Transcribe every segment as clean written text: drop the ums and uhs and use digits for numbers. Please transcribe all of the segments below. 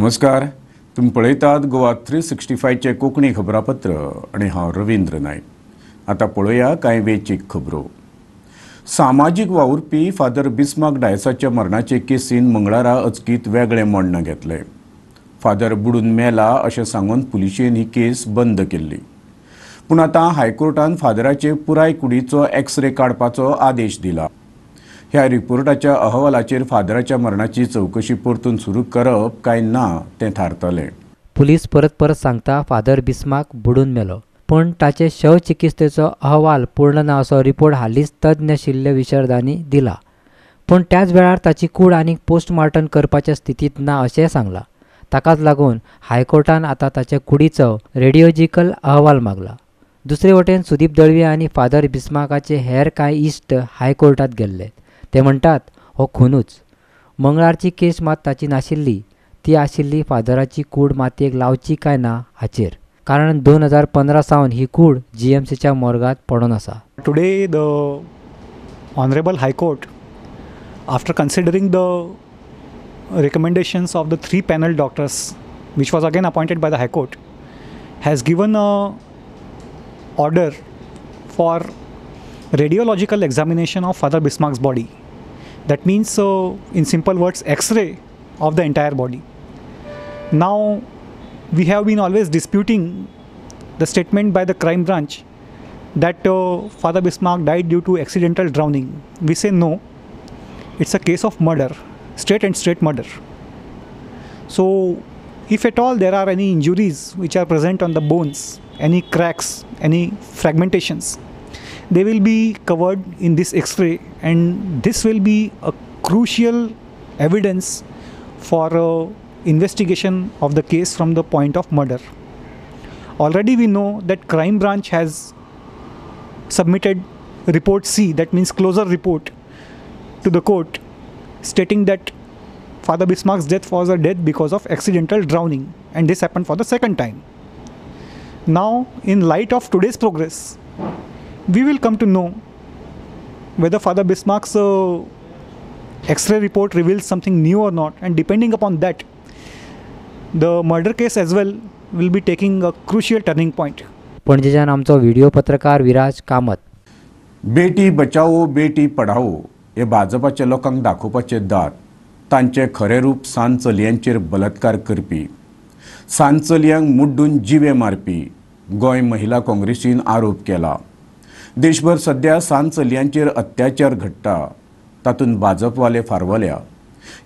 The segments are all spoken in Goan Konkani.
नमस्कार, तुमी पळयतात गोवा 365चें कोंकणी खबरापत्र आनी हांव रवींद्र नायक. आतां पळोवया कांय वेंचीक खबरो. सामाजीक वावुरपी फादर बिस्मार्क डायसाच्या मरणाचे केसीन मंगळारा अचकीत वेगळें मोडणं घेतलें. फादर बुडून मेला अशें सांगून पुलिशेन ही केस बंद केल्ली, पूण आतां हायकोर्टान फादराचे पुराय कुडीचो एक्सरे काडपाचो आदेश दिला. ह्या रिपोर्टाच्या अहवालाचेर फादराच्या मरणाची चवकशी परतून सुरू करप काय ना तें थारतलें. पुलीस परत परत सांगता फादर बिस्मार्क बुडून मेलो, पूण ताचे शवचिकित्सेचो अहवाल पूर्ण ना असो रिपोर्ट हालींच तज्ञ शिल्य विशारदांनी दिला. पूण त्याच वेळार ताची कूड आनीक पोस्टमार्टम करपाच्या स्थितींत ना अशेंय सांगलां. ताकाच लागून हायकोर्टान आतां ताचे कुडीचो रेडियोजिकल अहवाल मागला. दुसरे वटेन सुदीप दळवी आनी फादर बिस्मार्काचे हेर कांय इश्ट हायकोर्टांत गेल्ले. ते म्हणटात हो खुनूच. मंगळारची केस मात ताची नाशिल्ली, ती आशिल्ली फादराची कूड मातयेक लावची काय ना हाचेर, कारण 2015 सावन ही कूड जीएमसीच्या मोर्गांत पडून आसा. Today the honourable high court, after considering the recommendations of the 3 panel doctors, which was again appointed by the High Court, has given a order for radiological examination of Father Bismarck's body. That means, in simple words, X-ray of the entire body. Now, we have been always disputing the statement by the crime branch that Father Bismarck died due to accidental drowning. We say no, it's a case of murder, straight and straight murder. So, if at all there are any injuries which are present on the bones, any cracks, any fragmentations, they will be covered in this X-ray, and this will be a crucial evidence for investigation of the case from the point of murder. Already we know that crime branch has submitted report C, that means closer report, to the court, stating that Father Bismarck's death was a death because of accidental drowning, and this happened for the second time. Now, in light of today's progress, we will come to know whether Father Bismarck's X-ray report reveals something new or not, and depending upon that, the murder case as well will be taking a crucial turning point. पणजेच्यान आमचो व्हिडिओ पत्रकार विराज कामत. बेटी बचाओ बेटी पढाओ हे भाजपाच्या लोकांक दाखोवपाचे दात, तांचे खरें रूप सान चलयांचेर बलात्कार करपी, सान चलयांक मुड्डून जिवे मारपी गोंय महिला काँग्रेसीन आरोप केला. देशभर सध्या सान चलयांचेर अत्याचार घडटा, तातूंत भाजपवाले फारवल्या.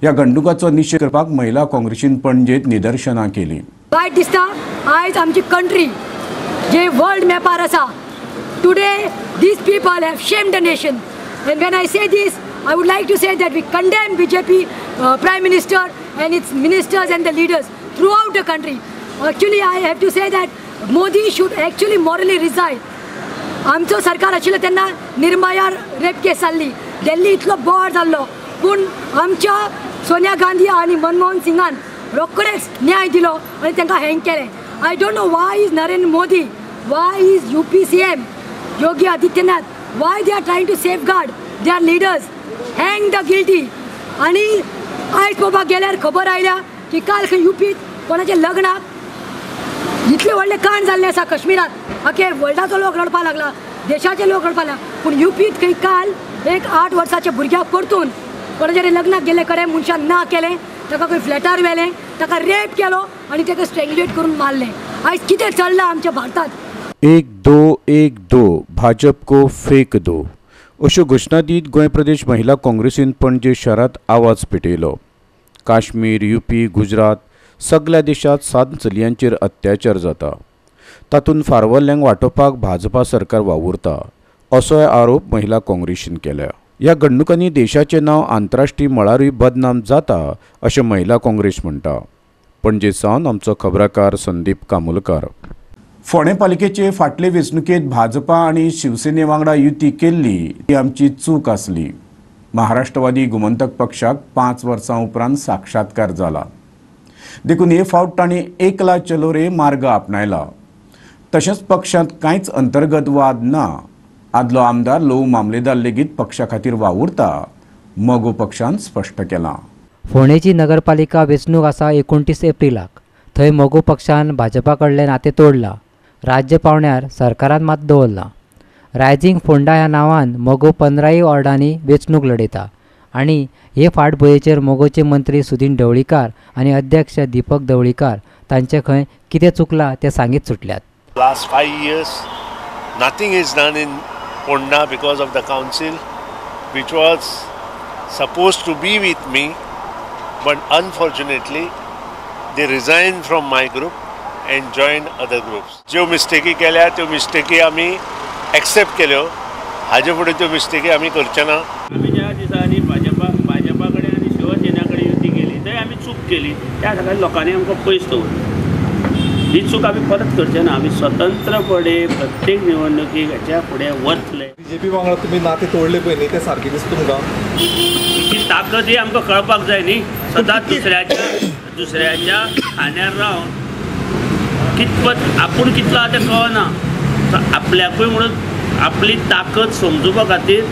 ह्या घडणुकाचो निशेध करपाक महिला काँग्रेसीन पणजेत निदर्शनां केली. वायट दिसता आयज आमची कंट्री जे वर्ल्ड मॅपार आसा, today these people have shamed the nation. And when I say this, I would like to say that we condemn BJP Prime Minister and its ministers and the leaders throughout the country. Actually, I have to say that Modi should actually morally resign. आमचो सरकार आशिल्लें तेन्ना निर्भया रेप केस जाल्ली, दिल्ली इतलो बोवाळ जाल्लो, पूण आमच्या सोनिया गांधी आनी मनमोहन सिंगान रोखडेच न्याय दिलो आनी तांकां हँग केलें. I don't know why is Narendra Modi, why is UP CM Yogi Adityanath, why they are trying to safeguard their leaders, hang the guilty. आनी आयज पळोवपाक गेल्यार खबर आयल्या की काल खंय युपीत कोणाच्या लग्नाक इतलें व्हडलें कांड जाल्लें आसा काश्मीरांत, अखेर वर्ल्डाचो लोक रडपाक लागला, देशाचे लोक रडपाक लागला, पूण युपीत खंय काल एक 8 वर्साच्या भुरग्याक परतून कोणाच्या लग्नाक गेल्ले कडेन मनशान ना केलें, ताका खंय फ्लॅटार व्हेलें, ताका रेप केलो आनी ताका स्ट्रँग्युलेट करून मारलें. आयज कितें चल्लां आमच्या भारतांत? 1 2 1 2 भाजप को फेक दो अश्यो घोशणा दीत गोंय प्रदेश महिला काँग्रेसीन पणजे शारांत आवाज पेटयलो. काश्मीर, युपी, गुजरात सगल्या देशांत 7 चलयांचेर अत्याचार जाता, तातूंत फारवल्ल्यांक वांटोवपाक भाजपा सरकार वावुरता असोय आरोप महिला काँग्रेसीन केल्या. ह्या घडणुकांनी देशाचें नांव आंतरराष्ट्रीय मळारूय बदनाम जाता अशें महिला काँग्रेस म्हणटा. पणजे सावन आमचो खबराकार संदीप कामुलकार. फोंडें पालिकेचे फाटले वेंचणुकेंत भाजपा आनी शिवसेने वांगडा युती केल्ली ती आमची चूक आसली. महाराष्ट्रवादी गोमंतक पक्षाक 5 वर्सां उपरांत साक्षात्कार जाला, देखून हे फावट तांणी एकला चलो रे मार्ग आपणायला. तशेंच पक्षांत कांयच अंतर्गत वाद ना. आदलो आमदार लोहू मामलेदार लेगीत पक्षा खातीर वावुरता, मगो पक्षान स्पश्ट केलां. फोंडेची नगरपालिका वेंचणूक आसा 29 एप्रिलाक. थंय मगो पक्षान भाजपा कडलें नातें तोडलां. राज्य पावंड्यार सरकारान मात दवरलां. रायझींग फोंडा ह्या नांवान मगो 15 वॉर्डांनी वेंचणूक लढयता आनी हे फाटभुंयेचेर मगोचे मंत्री सुदीन ढवळीकार आनी अध्यक्ष दीपक ढवळीकार तांचे खंय कितें चुकलां तें सांगीत सुटल्यात. Last 5 years nothing is done in Ponda because of the council which was supposed to be with me, but unfortunately they resigned from my group and joined other groups. ज्यो मिस्टेकी केल्या त्यो मिस्टेकी आमी एक्सेप्ट केल्यो, हाजे फुडें त्यो मिस्टेकी आमी करचे ना. आमी ज्या दिसांनी भाजपा कडेन आनी शिवसेना कडेन युती केली थंय आमी चूक केली, त्या खातीर लोकांनी आमकां पयस दवरलो. ही चूक आमी परत करचे ना. आमी स्वतंत्रपणे प्रत्येक निवडणुकीक हाच्या फुडें वतले. बीजेपी वांगडा तुमी नातें तोडले पळय न्ही, तें सारकें दिसता तुमकां? तिची ताकद ही आमकां कळपाक जाय न्ही. सदांच दुसऱ्याच्या खांद्यार रावन कितपत आपूण कितलो आहा तें कळना. आपल्याकूय म्हणून आपली ताकद समजुपा खातीर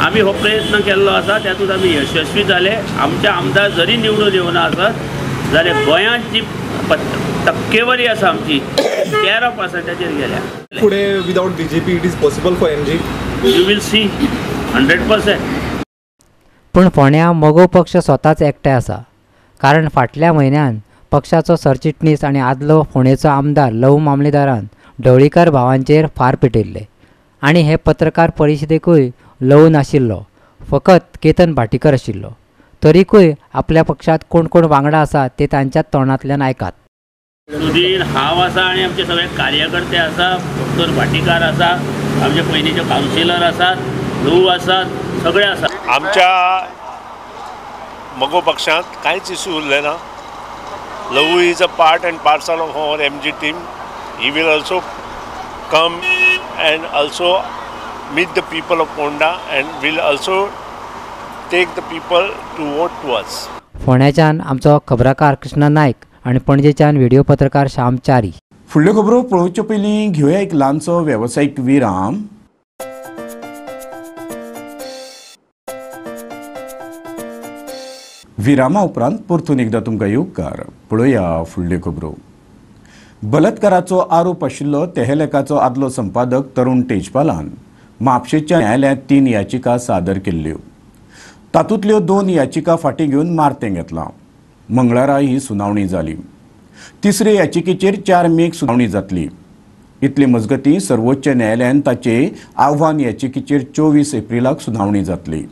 आमी हो प्रयत्न केल्लो आसा, तातूंत आमी यशस्वी जाले. आमचे आमदार जरी निवडून येवना आसत जाल्यार गोंयांत जी टक्केवारी आसा आमची 13 पर्संटाचेर गेल्या. फुडें without BJP it is possible for MG? You will see 100%. पूण फोंड्यां मगो पक्ष स्वताच एकठांय आसा, कारण फाटल्या म्हयन्यान पक्षाचो सरचिटणीस आनी आदलो फोंडेचो आमदार लवू मामलेदारान ढवळीकार भावांचेर फार पेटयल्ले आनी हे पत्रकार परिशदेकूय लवू नाशिल्लो, फकत केतन भाटीकर आशिल्लो. तरीकूय आपल्या पक्षांत कोण कोण वांगडा आसा ते तांच्या तोंडांतल्यान आयकात. सुदीन हांव आसा आनी आमचे सगळे कार्यकर्ते आसा, डॉक्टर भाटीकार आसा, आमचे पयलींचे कावन्सिलर आसात, लवू आसात, सगळे आसात. आमच्या मगो पक्षांत कांयच इशू उरले ना. Lavu is a part and parcel of our MG team. He will also come and also meet the people of Ponda and will also take the people to vote to us. फोंड्याच्यान आमचो खबराकार कृष्णा नायक आनी पणजेच्यान व्हिडिओ पत्रकार श्याम च्यारी. फुडल्यो खबरो पळोवचे पयलीं घेवया एक ल्हानसो वेवसायीक विराम. विरामा उपरांत परतून एकदां तुमकां येवकार. पळोवया फुडल्यो खबरो. बलात्काराचो आरोप आशिल्लो तेहलेकाचो आदलो संपादक तरुण तेजपालान म्हापशेच्या न्यायालयांत 3 याचिका सादर केल्ल्यो. तातूंतल्यो 2 याचिका फाटीं घेवन मारतें घेतलां. मंगळारा ही सुनावणी जाली. तिसरे याचिकेचेर 4 मेक सुनावणी जातली. इतले मजगतीं सर्वोच्च न्यायालयान ताचे आव्हान याचिकेचेर 24 एप्रिलाक सुनावणी जातली.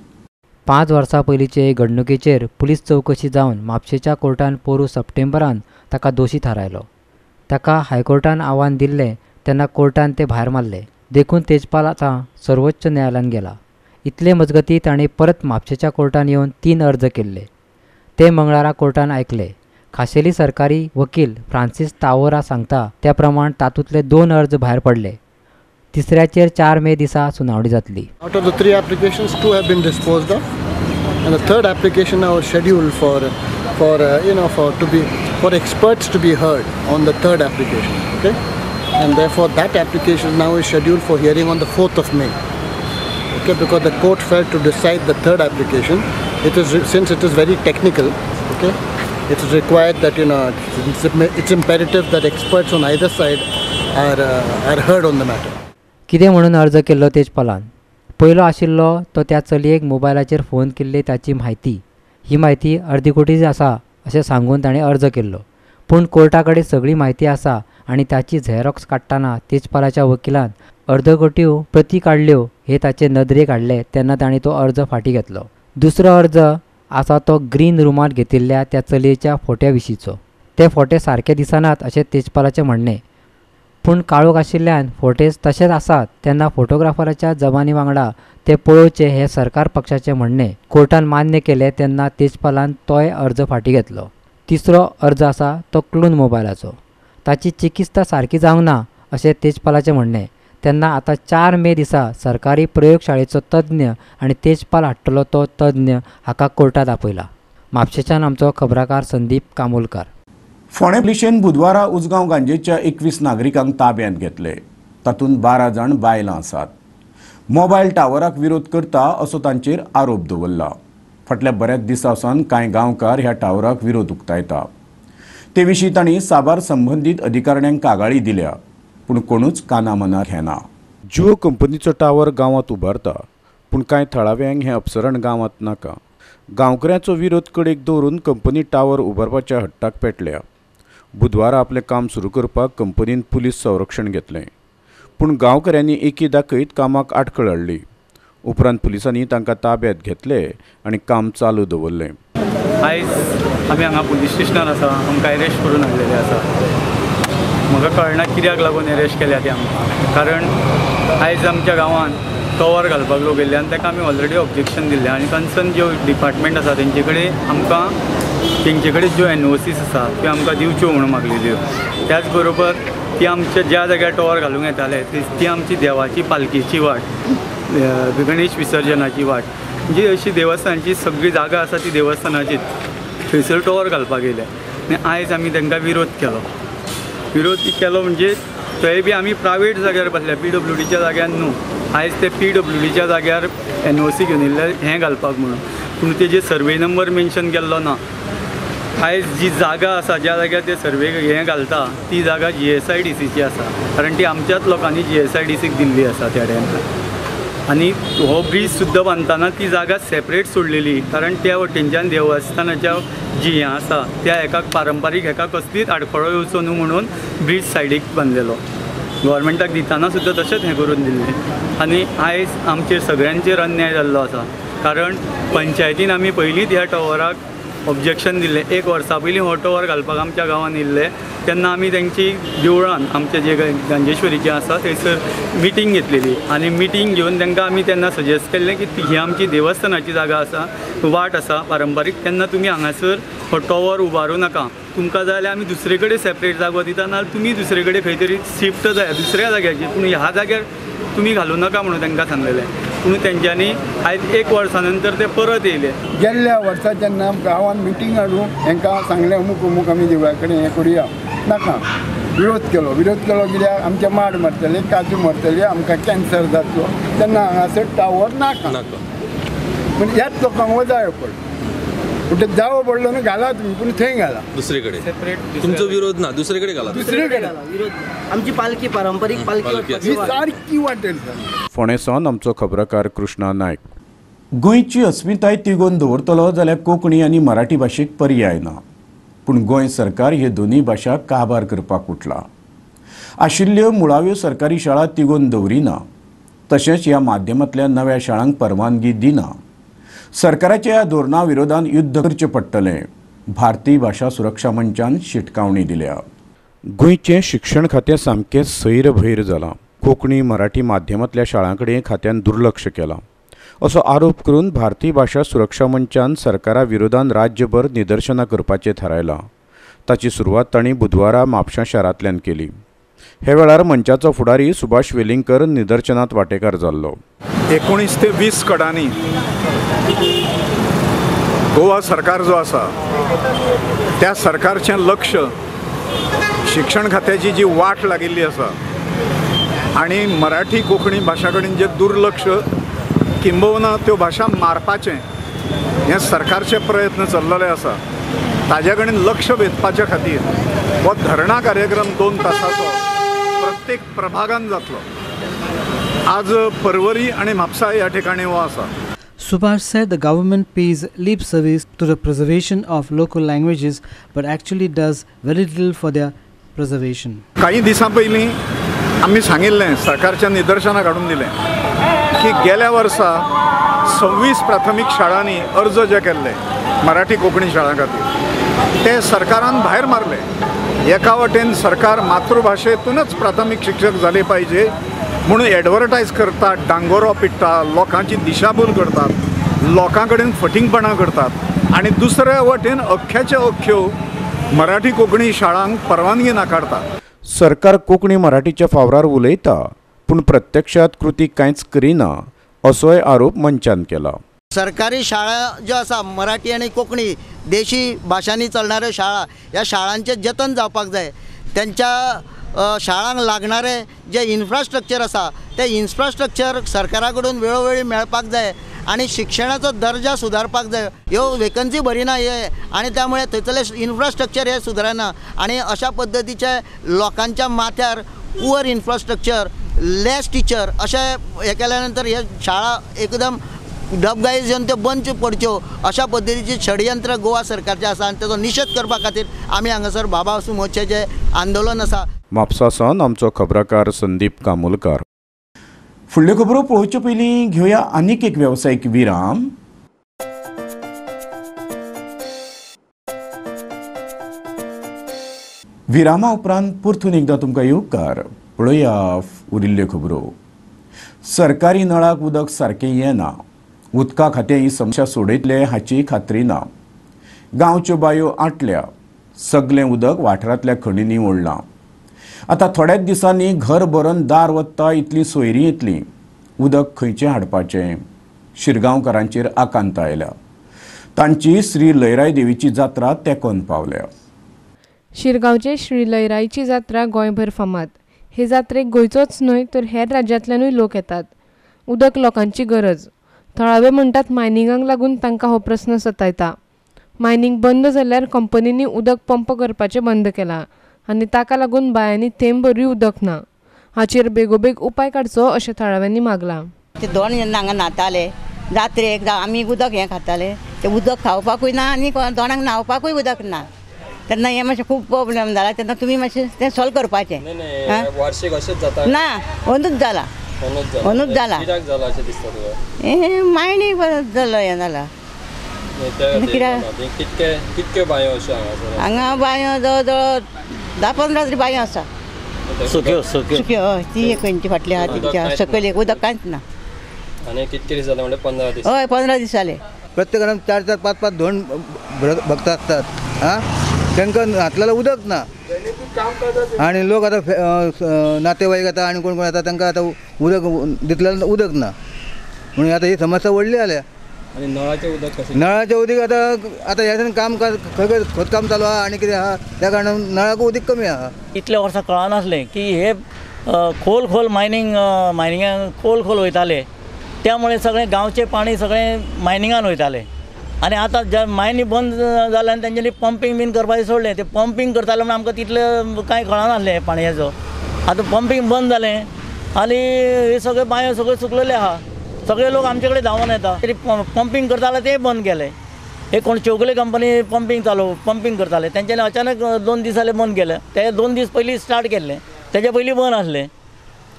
5 वर्सां पयलींचे घडणुकेचेर पुलीस चवकशी जावन म्हापशेच्या कोर्टान पोरूं सप्टेंबरान ताका दोशी थारायलो. ताका हायकोर्टान आव्हान दिल्लें तेन्ना कोर्टान ते भायर मारले, देखून तेजपाल आतां सर्वोच्च न्यायालयांत गेला. इतले मजगतीं ताणें परत म्हापशेच्या कोर्टान येवन 3 अर्ज केल्ले, ते मंगळारा कोर्टान आयकले. खाशेली सरकारी वकील फ्रांसीस तावोरा सांगता त्या प्रमाण तातूंतले 2 अर्ज भायर पडले. तिसऱ्याचेर 4 मे दिसा सुनावणी जातली. Out of the 3 applications, 2 have been disposed of, and the third application now is scheduled for experts to be heard on the third application. Okay, and therefore that application now is scheduled for hearing on the 4th of May. Okay, because the court failed to decide the third application. It is, since it is very technical, okay, it is required that, you know, it's imperative that experts on either side are heard on the matter. कितें म्हणून अर्ज केल्लो तेजपालान? पयलो आशिल्लो तो त्या चलयेक मोबायलाचेर फोन केल्ली ताची म्हायती. ही म्हायती अर्दकुटी आसा अशें सांगून ताणें अर्ज केल्लो, पूण कोर्टा कडेन सगळी म्हायती आसा आनी ताची झेरॉक्स काडटना तेजपालाच्या वकिलान अर्दकुट्यो प्रती काडल्यो हे ताचे नदरेक हाडलें तेन्ना ताणें तो अर्ज फाटीं घेतलो. दुसरो अर्ज आसा तो ग्रीन रुमांत घेतिल्ल्या त्या चलयेच्या फोट्या विशींचो. ते फोटे सारके दिसनात अशें तेजपालाचें म्हणणें, पूण काळोख आशिल्ल्यान फोटेज तशेंच आसात तेन्ना फोटोग्राफराच्या जबानी वांगडा ते पळोवचे हें सरकार पक्षाचें म्हणणें कोर्टान मान्य केलें तेन्ना तेजपालान तोय अर्ज फाटीं घेतलो. तिसरो अर्ज आसा तो क्लून मोबायलाचो. ताची चिकित्सा सारकी जावंक ना अशें तेजपालाचें म्हणणें तेन्ना आतां 4 मे दिसा सरकारी प्रयोगशाळेचो तज्ञ आनी तेजपाल हाडटलो तो तज्ञ हाका कोर्टांत आपयला. म्हापशेच्यान आमचो खबराकार संदीप कामोलकार. फोंडें पुलिशेन बुधवारा उजगांव गांजेच्या 21 नागरिकांक ताब्यांत घेतले. तातूंत 12 जाण बायलां आसात. मोबायल टावराक विरोध करता असो तांचेर आरोप दवरला. फाटल्या बऱ्याच दिसां सावन कांय गांवकार ह्या टावराक विरोध उक्तायता. ते विशीं तांणी साबार संबंदीत अधिकाऱ्यांक कागाळी दिल्या, पूण कोणूच काना मनार घेना. जिओ कंपनीचो टावर गांवांत उबारता, पूण कांय थळाव्यांक हें अपसरण गांवांत नाका. गांवकऱ्यांचो विरोध कडेक दवरून कंपनी टावर उबारपाच्या हट्टाक पेटल्या. बुधवारा आपलें काम सुरू करपाक कंपनीन पुलीस संरक्षण घेतलें, पूण गांवकऱ्यांनी एकी दाखयत कामाक आडखळ हाडली. उपरांत पुलिसांनी तांकां ताब्यात घेतले आनी काम चालू दवरलें. आयज आमी हांगा पुलीस स्टेशनार आसा. आमकां एरेस्ट करून हाडलेले आसा. म्हाका कळना कित्याक लागून एरेस्ट केल्या ते आमकां, कारण आयज आमच्या गांवांत टॉवर घालपाक लोक येयल्ले आनी ताका आमी ऑलरेडी ऑब्जेक्शन दिल्लें आनी कन्सर्न ज्यो डिपार्टमेंट आसा तेंचे कडेन आमकां तेंचे कडेन ज्यो एनओसीस आसा त्यो आमकां दिवच्यो म्हणून मागलेल्यो. त्याच बरोबर ती आमच्या ज्या जाग्यार टॉवर घालूंक येताले ती आमची देवाची पालखेची वाट, गणेश विसर्जनाची वाट, म्हणजे अशी देवस्थानाची सगळी जागा आसा ती देवस्थानाचीच, थंयसर टॉवर घालपाक येयले आनी आयज आमी तांकां विरोध केलो. विरोध केलो म्हणजे थंय बी आमी प्रायवेट जाग्यार बसल्या, पीडब्ल्यूडीच्या जाग्यार न्हू. आयज ते पीडब्ल्यूडीच्या जाग्यार एनओसी घेवन येयल्ले हें घालपाक म्हणून, पूण तेजे सर्वे नंबर मेन्शन केल्लो ना. आयज जी जागा आसा ज्या जाग्यार ते सर्वे हें घालता ती जागा GSIDCची आसा, कारण ती आमच्याच लोकांनी GSIDCक दिल्ली आसा त्या टायमार. आनी हो ब्रीज सुद्दां बांदतना ती जागा सेपरेट सोडलेली, कारण त्या वटेनच्यान देवस्थानाच्या जी हें आसा त्या हेका पारंपारीक हेका कसलीच आडखळो येवचो न्हू म्हणून ब्रीज सायडीक बांदलेलो. गव्हर्मेंटाक दितना सुद्दां तशेंच हें करून दिल्लें. आनी आयज आमचेर सगळ्यांचेर अन्याय जाल्लो आसा, कारण पंचायतीन आमी पयलींच ह्या टॉवराक ऑब्जेक्शन दिल्लें. एक वर्सा पयलीं हो टॉवर घालपाक आमच्या गांवांत येयल्ले तेन्ना आमी तेंची देवळान आमचे जे गांजेश्वरीचें आसा थंयसर मिटींग घेतलेली आनी मिटींग घेवन तांकां आमी तेन्ना सजेस्ट केल्लें की ही आमची देवस्थानाची जागा आसा, वाट आसा पारंपारीक, तेन्ना तुमी हांगासर हो टॉवर उबारूं नाका. तुमकां जाय जाल्यार आमी दुसरे कडेन सेपरेट जागो दिता, नाजाल्यार तुमी दुसरे कडेन खंय तरी शिफ्ट जाय दुसऱ्या जाग्याचेर, पूण ह्या जाग्यार तुमी घालूं नाका म्हणून तांकां सांगलेलें. पूण तेंच्यांनी आयज एक वर्सा नंतर ते परत येयले. गेल्ल्या वर्सा जेन्ना गांवांत मिटींग हाडून हांकां सांगलें अमूक अमूक आमी देवळा कडेन हें करुया नाका, विरोध केलो. विरोध केलो कित्याक आमचे माड मरतले, काजू मरतले, आमकां कॅन्सर जातलो, तेन्ना हांगासर टावर नाका. पूण ह्याच लोकांक हो जायो पडलो, पूण ते जावो पडलो न्हू घाला तुमी, पूण थंय घाला दुसरे कडेन. तुमचो विरोध ना, दुसरे कडेन घाला, दुसरे कडेन. आमची पालखी पारंपारीक पालखी ही सारकी वाटेल. फोंडें सावन आमचो खबराकार कृष्णा नायक. गोंयची अस्मिताय तिगोवन दवरतलो जाल्यार कोंकणी आनी मराठी भाशेक पर्याय ना, पूण गोंय सरकार हे दोनूय भाशा काबार करपाक उठला. आशिल्ल्यो मुळाव्यो सरकारी शाळा तिगोवन दवरिना, तशेंच ह्या माध्यमांतल्या नव्या शाळांक परवानगी दिना. सरकाराच्या ह्या धोरणा विरोधान युद्ध करचें पडटलें, भारतीय भाशा सुरक्षा मंचान शिटकावणी दिल्या. गोंयचें शिक्षण खातें सामकें सैरभैर जालां. कोंकणी मराठी माध्यमांतल्या शाळां कडेन खात्यान दुर्लक्ष केलां असो आरोप करून भारतीय भाशा सुरक्षा मंचान सरकारा विरोधान राज्यभर निदर्शनां करपाचें थारायलां. ताची सुरवात तांणी बुधवारा म्हापशां शारांतल्यान केली. हे वेळार मंचाचो फुडारी सुभाष वेलिंगकर निदर्शनांत वांटेकार जाल्लो. 19 ते 20 कडांनी गोवा सरकार जो आसा त्या सरकारचें लक्ष शिक्षण खात्याची जी वाट लागिल्ली आसा आनी मराठी कोंकणी भाशा कडेन जे दुर्लक्ष किंबहुना त्यो भाशा मारपाचें हें सरकारचे प्रयत्न चल्लेले आसा, ताजे कडेन लक्ष वेधपाच्या खातीर हो धरणा कार्यक्रम 2 तासाचो प्रत्येक प्रभागान जातलो. आज परवरी आनी म्हापसा ह्या ठिकाणी हो आसा. Subhash said the government pays lip service to the preservation of local languages but actually does very little for their preservation. काही दिसां पयलीं आमी सांगिल्लें, सरकारच्या निदर्शनाक हाडून दिलें की गेल्या वर्सा 26 प्राथमीक शाळांनी अर्ज जे केल्ले मराठी कोंकणी शाळां खातीर ते सरकारान भायर मारले. एका वटेन सरकार मातृभाशेतूनच प्राथमीक शिक्षक जाले पाहिजे म्हणून एडवर्टायज करतात, डांगोरो पिट्टा, लोकांची दिशाभूल करतात, लोकां कडेन फटींगपणां करतात आनी दुसऱ्या वटेन अख्ख्याच्या अख्ख्यो मराठी कोंकणी शाळांक परवानगी नाकारतात. सरकार कोंकणी मराठीच्या फावरार उलयता पूण प्रत्यक्षात कृती कांयच करिना असोय आरोप मंचान केला. सरकारी शाळा ज्यो आसा मराठी आनी कोंकणी देशी भाशांनी चलणाऱ्यो शाळा, ह्या शाळांचें जतन जावपाक जाय. त्यांच्या शाळांक लागणारे जे इन्फ्रास्ट्रक्चर आसा तें इन्फ्रास्ट्रक्चर सरकारा कडून वेळोवेळी मेळपाक जाय आनी शिक्षणाचो दर्जा सुदारपाक जाय. ह्यो वेकन्सी भरिना हे आनी त्यामुळे थंयसरलें इन्फ्रास्ट्रक्चर हे सुदारना आनी अशा पद्दतीचे लोकांच्या माथ्यार पुअर इन्फ्रास्ट्रक्चर, लेस टिचर अशें हें केल्या नंतर हे शाळा एकदम डबगाईज येवन त्यो बंद पडच्यो अशा पद्दतीची षडयंत्र गोवा सरकारचें आसा आनी तेजो निशेध करपा खातीर आमी हांगासर बाबा मोर्चाचें आंदोलन आसा. म्हापसा सावन आमचो खबराकार संदीप कामुलकार. फुडल्यो खबरो पळोवचे पयलीं घेवया आनीक एक वेवसायीक विराम. विरामा उपरांत परतून एकदां तुमकां येवकार. पळोवया उरिल्ल्यो खबरो. सरकारी नळाक उदक सारकें येना, उदका खातें ही समस्या सोडयतले हाची खात्री ना. गांवच्यो बायो आटल्या, सगलें उदक वाठारांतल्या खणींनी ओडलां. आतां थोड्याच दिसांनी घर भरून दार वत्ता इतली सोयरीं येतली. उदक खंयचें हाडपाचें? शिरगांवकारांचेर आकांत आयल्या. तांची श्री लयराई देवीची जात्रा तेंकोन पावल्या. शिरगांवचे श्री लयराईची जात्रा गोंयभर फामाद. हे जात्रेक गोंयचोच न्हय तर हेर राज्यांतल्यानूय लोक येतात. उदक लोकांची गरज. थळावे म्हणटात मायनिंगाक लागून तांकां हो प्रस्न सतायता. मायनिंग बंद जाल्यार कंपनींनी उदक पंप करपाचें बंद केलां आनी ताका लागून बांयांनी थेंबभरूय उदक ना. हाचेर बेगोबेग उपाय काडचो अशें थळाव्यांनी मागलां. ते दोन जेन्ना हांगा न्हाताले जात्रेक आमी उदक हें खाताले, तें उदक खावपाकूय ना आनी दोणाक न्हावपाकूय उदक ना. तेन्ना हें मातशें खूब प्रोब्लेम जाला. तेन्ना तुमी मातशें तें सॉल्व करपाचें. वार्षिक अशेंच जाता ना, अंदूच जाला, अंदूच जाला. कित्याक जाला अशें दिसता तुका? हें मायणी जालो हें जाला. कित्याक कितक्यो बांयो अश्यो हांगासर? हांगा बांयो जवळ जवळ 10-15 तरी बांयो आसा. सुक्यो सुक्यो हय, ती एक खंयची फाटली आहा तिच्या सकयल एक उदक कांयच ना. आनी कितके दीस जाले म्हणजे 15 दीस? हय, 15 दीस जाले. प्रत्येक घरान 4-4, 5-5 धोंड भक्त आसतात. आं, तांकां न्हातलें उदक ना आनी लोक आतां नातेवाईक येता आनी कोण कोण येता तांकां आतां उदक दितलें उदक ना, म्हणून आतां ही समस्या व्हडली जाल्या. आनी नळाचें उदक कशें? नळाचें उदक आतां आतां ह्या काम खंय खंय खोदकाम चालू आहा आनी कितें आहा त्या कारणान नळाक उदक कमी आहा. इतल्या वर्सां कळनासलें की हे खोल खोल मायनिंग मायनिंगान खोल खोल वयताले, त्यामुळे सगळें गांवचें पाणी सगळें मायनिंगान वयतालें. आनी आतां जे मायनी बंद जाल्यान तेंच्यांनी पंपींग बीन करपाचें सोडलें. ते पंपींग करताले म्हणून आमकां तितलें कांय कळनासलें पाणयेचो. आतां पंपींग बंद जालें आनी हे सगळे बांयो सगळ्यो सुकलेले आहा. सगळे लोक आमचे कडेन धांवून येता. तरी पंपींग करताले तें बंद केलें. हे कोण चौगुले कंपनी पंपींग चालू पंपींग करताले तेंच्यांनी अचानक 2 दीस जाले बंद केलें. ते 2 दीस पयलीं स्टार्ट केल्लें, तेच्या पयलीं बंद आसलें.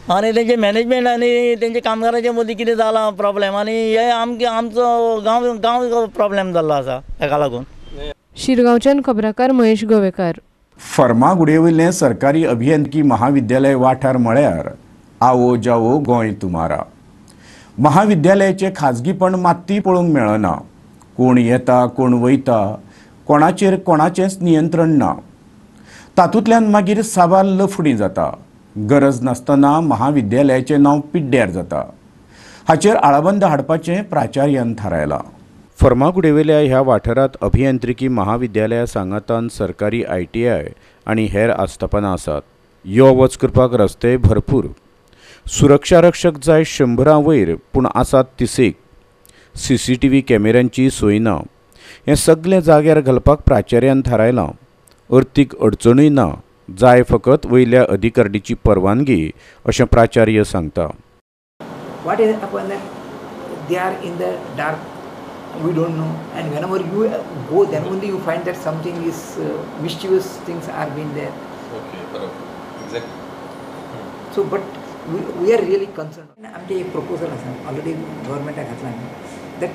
आनी तेंचें मॅनेजमेंट आनी तेंचे कामगारांचे मदीं कितें जालां प्रोब्लेम आनी हे आमचे आमचो गांव गांव प्रोब्लेम जाल्लो आसा हेका लागून. शिरगांवच्यान खबराकार महेश गोवेकार. फर्मागुडयेवयलें सरकारी अभियांत्रिकी महाविद्यालय वाठार म्हळ्यार आवो जावो गोंय तुमारा. महाविद्यालयाचें खाजगीपण मात्तूय पळोवंक मेळना. कोण येता कोण वयता, कोणाचेर कोणाचेंच नियंत्रण ना. तातूंतल्यान मागीर साबार लफडीं जाता. गरज नासतना महाविद्यालयाचें नांव पिड्ड्यार जाता. हाचेर आळाबंद हाडपाचें प्राचार्यान थारायलां. फर्मागुडयेवेल्या ह्या वाठारांत अभियांत्रिकी महाविद्यालया सांगातान सरकारी ITI आनी हेर आस्थापनां आसात. यो वच करपाक रस्ते भरपूर. सुरक्षा रक्षक जाय 100 वयर, पूण आसात 30. CCTV कॅमेऱ्यांची सोय ना. हें सगलें जाग्यार घालपाक प्राचार्यान थारायलां. अर्थीक अडचणूय ना, जाय फकत वयल्या अधिकारणीची परवानगी अशें प्राचार्य सांगता. What is happen that they are in the dark, we don't know, and whenever you go then only you find that something is mischievous things are been there. Okay, बरोबर, exactly. So but we are really concerned. आमचे एक प्रपोजल आसा ऑलरेडी गव्हर्मेंटाक घातला आमी, that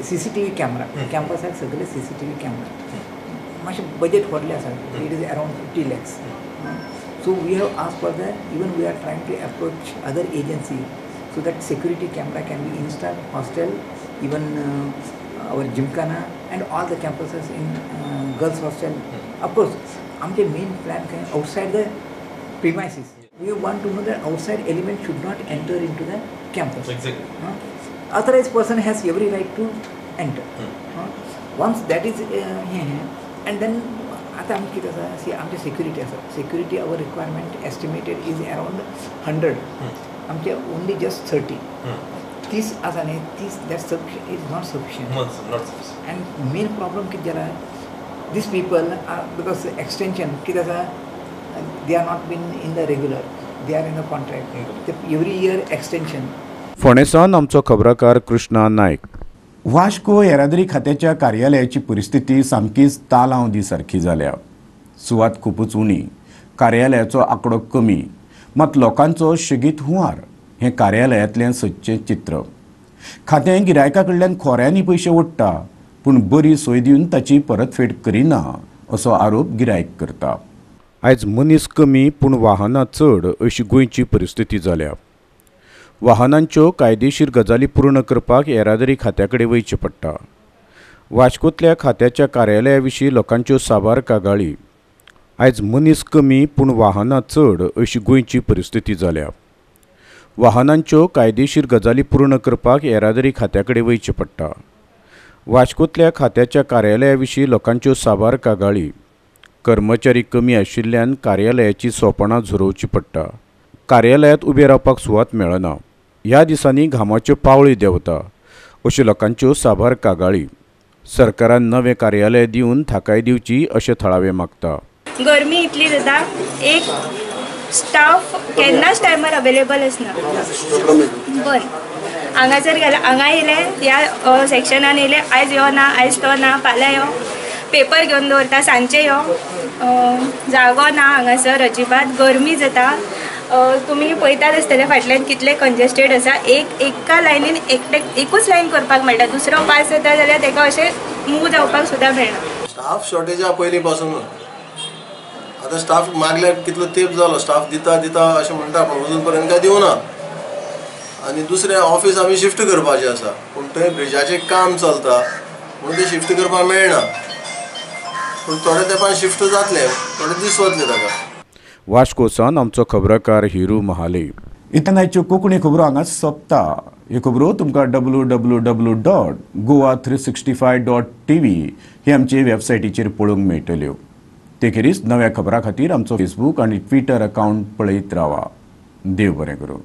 CCTV camera कॅम्पसाक सगळे CCTV camera मातशें बजेट व्हडलें आसा, it is around 50 lakhs. So we have asked for the, even we are trying to approach other agency so that security camera can be installed hostel, even our gymkhana and all the campuses in girls hostel. Of course आमचे मेन प्लॅन काय outside the premises. We want to know that outside element should not enter into the campus. Exactly. Authorized person has every right to enter. Once that is and then आता आमचे कितें आसा, सी आमचे सेक्युरिटी आसा, security our requirement estimated is around 100, आमचे ओनली जस्ट 30. 30 आसा न्ही 30 that sufficient is not sufficient. Not sufficient. And main problem कितें जाला, these people are because extension कितें आसा, they are not been in the regular, they are in the contract, every year extension. फोंडेसावन आमचो खबराकार कृष्णा नायक. वास्को येरादारी खात्याच्या कार्यालयाची परिस्थिती सामकीच तालांव सारखी जाल्या. सुवात खुबूच उणी, कार्यालयाचो आंकडो कमी, मात लोकांचो शेगीत हुंवार हें कार्यालयांतलें सदचें चित्र. खातें गिरायका कडल्यान खोऱ्यांनी पयशे ओडटा पूण बरी सोय दिवन ताची परतफेड करिना असो आरोप गिरायक करता. आयज मनीस कमी पूण वाहनां चड अशी गोंयची परिस्थिती जाल्या. वाहनांच्यो कायदेशीर गजाली पूर्ण करपाक येरादारी खात्या कडेन वयचें पडटा. वास्कोंतल्या खात्याच्या कार्यालया विशीं लोकांच्यो साबार कागाळी. आयज मनीस कमी पूण वाहनां चड अशी गोंयची परिस्थिती जाल्या. वाहनांच्यो कायदेशीर गजाली पूर्ण करपाक येरादारी खात्या कडेन वयचें पडटा. वास्कोंतल्या खात्याच्या कार्यालया विशीं लोकांच्यो साबार कागाळी. कर्मचारी कमी आशिल्ल्यान कार्यालयाची सोपणां झरोवची पडटा. कार्यालयांत उबें रावपाक सुवात मेळना. ह्या दिसांनी घामाच्यो पावळी देंवता अश्यो लोकांच्यो साबार कागाळी. सरकारान नवें कार्यालय दिवन थाकाय दिवची अशें थळावे मागता. गरमी इतली जाता, एक स्टाफ केन्नाच टायमार अवेलेबल आसना. बरें, हांगासर गेल्यार हांगा येयले, ह्या सेक्शनान येयले, आयज यो ना, आयज तो ना, फाल्यां यो, पेपर घेवन दवरता, सांजचे यो, जागो ना हांगासर अजिबात. गरमी जाता, तुमी पळयतात आसतले फाटल्यान कितले कंजेस्टेड आसा. एक एका लायनीन एकटे एकूच लायन करपाक मेळटा, दुसरो पास जाता जाल्यार ताका अशें मूव जावपाक सुद्दां मेळना. स्टाफ शॉर्टेज पयलीं पासून, आतां स्टाफ मागल्यार कितलो तेंप जालो, स्टाफ दिता दिता अशें म्हणटा पूण अजून पर्यंत काय दिवना. आनी दुसरें ऑफिस आमी शिफ्ट करपाचें आसा पूण थंय ब्रिजाचें काम चलता म्हणून तें शिफ्ट करपाक मेळना, पूण थोड्या तेंपान शिफ्ट जातलें, थोडे दीस वतले ताका. वास्कोसान आमचो खबराकार हिरू महाले. इतल्यान आयच्यो कोंकणी खबरो हांगा सोंपता. ह्यो खबरो तुमकां www.goa365.tv ही आमचे वेबसायटीचेर पळोवंक मेळटल्यो. ते खेरीज नव्या खबरां खातीर आमचो फेसबूक आनी ट्विटर अकावंट पळयत रावा. देव बरें करूं.